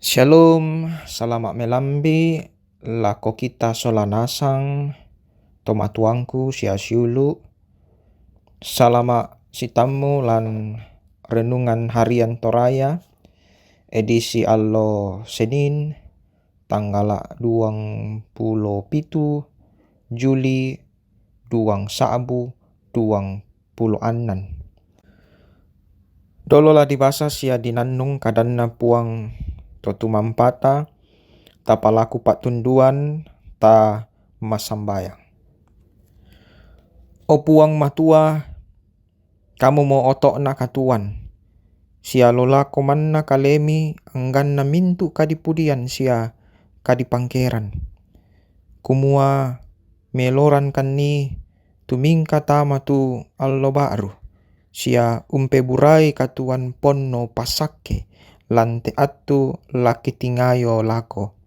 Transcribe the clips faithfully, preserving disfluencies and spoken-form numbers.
Shalom, salama' melambi' lako kita sola nasang, tomatuangku sia siulu'. Salama' sitammu lan Renungan Harian Toraya, edisi allo Senin, tanggala' duang pulo pitu Juli duang sa'bu duang pulo annan. Dolo la dibasa sia dinannung kadanNa Puang to tumampata, tapalaku pa'tunduan, ta massambayang. O Puang Matua, Kamumo oto'na katuoan, sia lolako manna kalemi angganna mintu' kadipudian sia kadipangkeran. Kumua melorankanni tumingka tama tu allo ba'ru, sia umpeburai katuoan ponno passakke lan te attu la kitingayo lako.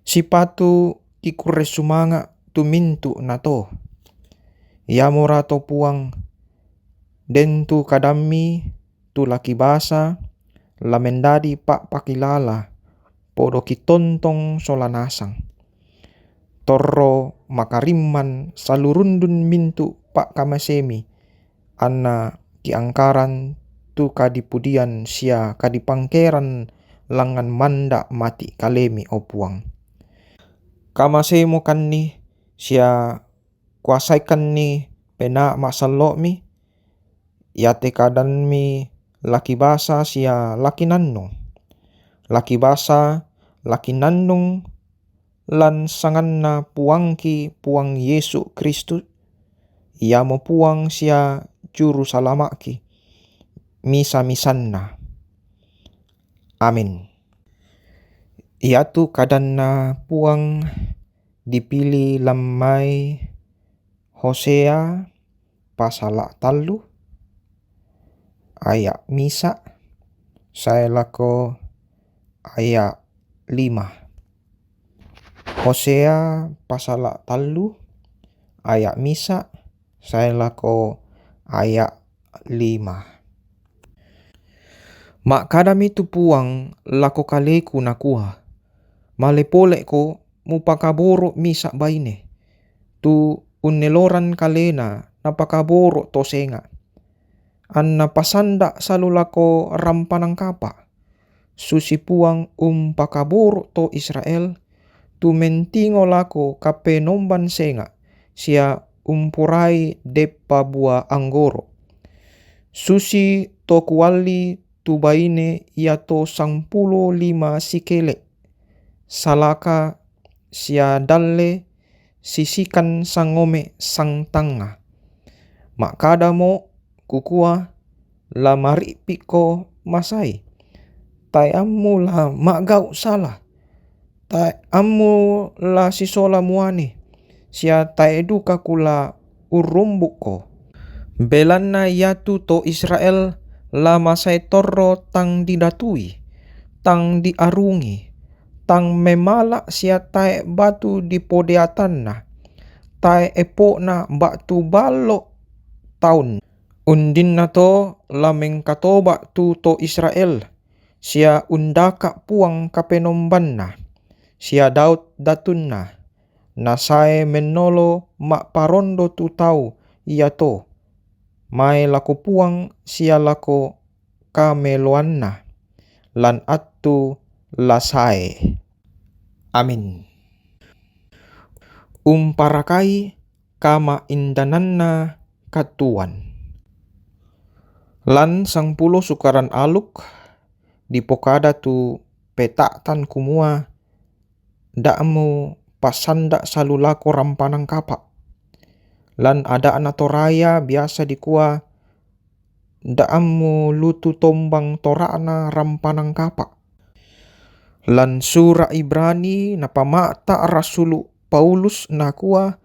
Sipatu kikurre sumanga' tu mintu' nato. Iamora to Puang, den tu kadammi tu la kibasa, la mendadi pa'pakilala, podo kitontong sola nasang. Torro makarimman salurundun mintu' pa'kamasemi, anna kiangkaran tu kadipudian sia kadipangkeran langngan manda' mati' kalemi, o Puang. Kamasemokanni sia kuasaikanni penaa ma'sallo'mi, iate kadanmi la kibasa sia la kinannung. La kibasa, la kinannung lan sanganNa Puangki Puang Yesu Kristus, Iamo Puang sia Juru Salama'ki, misa-misanna. Amin. Iatu kadanNa Puang dipili lan mai Hosea pasala' tallu aya' misa' sae lako aya' lima. Hosea pasala' tallu aya' misa' sae lako aya' lima. Ma'kadami tu Puang lako kaleku, nakua, Male pole'ko mupakaboro' misa' baine, tu unneloran kalena napakaboro' to senga', anna pasanda' salu lako rampanan kapa'. Susi Puang umpakaboro' to Israel, tu mentingo lako kapenomban senga', sia umporai deppa bua anggoro'. Susi to kualli tu baine iato sangpulo lima sikele', salaka sia dalle sisikan sangome' sangtangnga. Ma'kadamo, kukua, La mari'pi'ko masai. Tae' ammu la ma'gau' sala. Tae' ammu la sisola muane, sia tae' duka kula urrumbu'ko. Belanna iatu to Israel la masae torro tang didatui, tang diarungi, tang memala' sia tae' batu dipodeatanna, tae' epo'na ba'tu ballo' taun. Undinna to la mengkatoba' tu to Israel, sia undaka' Puang Kapenombanna, sia Daud datunna, nasae mennolo ma'parondo tu tau iato, mae lako Puang sia lako kameloanna, lan attu la sae. Amin. Umparakai kama'indananna katuoan. Lan sangpulo Sukaran Aluk dipokada tu peta'tan kumua, Da'mu passanda' salu lako rampanan kapa'. Lan ada'na Toraya biasa dikua, Da'mu lutu tombang tora'na rampanan kapa'. Lan sura' Ibrani napama'ta' rasulu' Paulus nakua,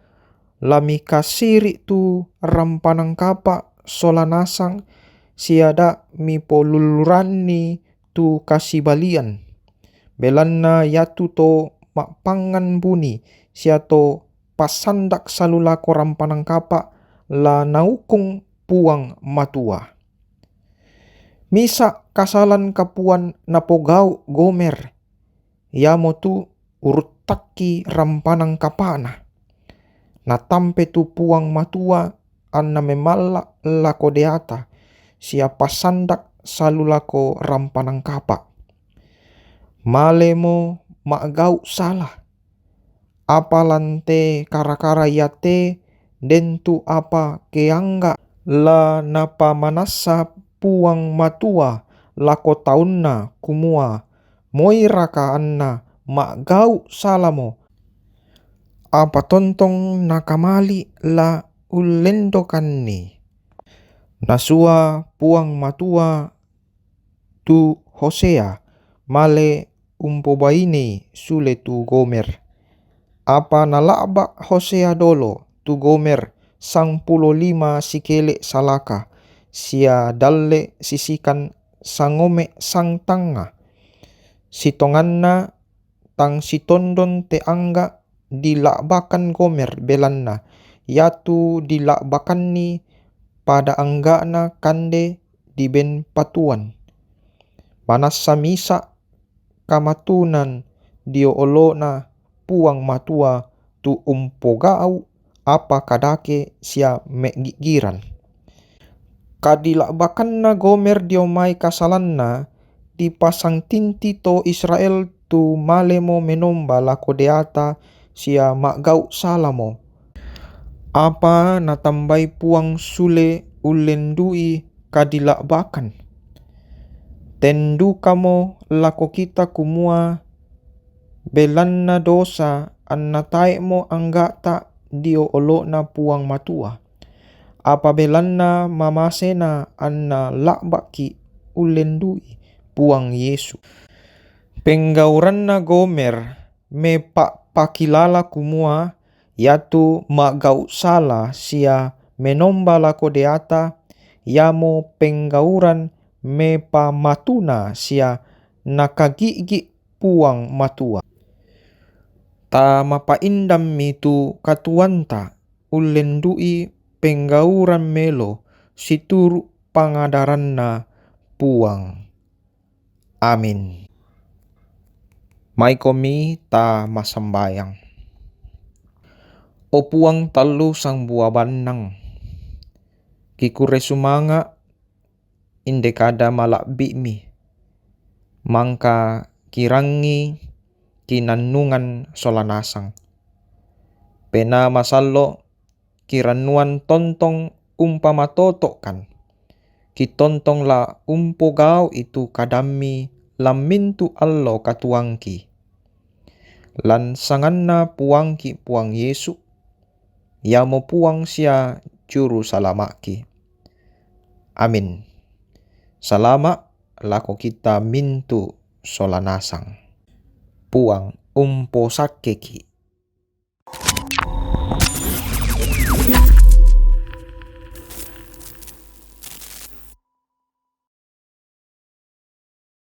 La mikasiri' tu rampanan kapa' sola nasang, sia da' mipolulluranni tu kasibalian. Belanna iatu to ma'pangngan buni sia to passanda' salu lako rampanan kapa' la naukung Puang Matua. Misa' kasalan kapuan napogau' Gomer, iamotu uruttakki rampanan kapa'na. Natampe tu Puang Matua anna memalla' lako deata, sia passandak salu lako rampanan kapa'. Malemo ma'gau' sala. Apa lan te kara-kara iate den tu apa keangga' la napamanassa Puang Matua lako taunna, kumua, moiraka anna ma'gau' salamo? Apa tontong nakamali' la ullendokanni. Nasua Puang Matua tu Hosea male umpobainei sule tu Gomer. Apa nala'ba' Hosea dolo tu Gomer sangpulo lima sikele' salaka, sia dalle' sisikan sangome' sangtangnga. Sitonganna tang sitondon te angga' dila'bakan Gomer, belanna iatu dila'bakanni pada angga'na kande diben patuan. Manassa misa' kamatunan dio olo'na Puang Matua tu umpogau' apa kadake sia me'gi'giran. Kadila'bakanna Gomer dio mai kasalanna dipasangtinti to Israel tu malemo menomba lako deata sia ma'gau' salamo. Apa natambai Puang sule ullendu'i kadila'bakan. Ten dukamo lako kita kumua, belanna dosa anna tae'mo angga'ta dio olo'na Puang Matua. Apa belanna mamasena anna la'ba'ki ullendu'i Puang Yesu. Penggauranna Gomer mepa'pakilala kumua iatu ma'gau' sala sia menomba lako deata, iamo penggauran mepamatuna sia nakagi'gi' Puang Matua. Tamapa'indammi tu katuoanta ullendu'i penggauran melo situru' pangadaranna Puang. Amin. Maikomi ta massambayang. O Puang tallu sangbua bannang, kikure sumanga' inde kada mala'bi'mi, mangka kirangi kinannungan sola nasang. Penaa masallo' kirannuan tontong umpamatoto'kan, kitontong la umpogau'i tu kadammi lan mintu' allo katuoangki. Lan sanganna Puangki Puang Yesu, iamo Puang sia Juru Salama'ki. Amin. Salama' lako kita mintu' sola nasang. Puang umposakkeki.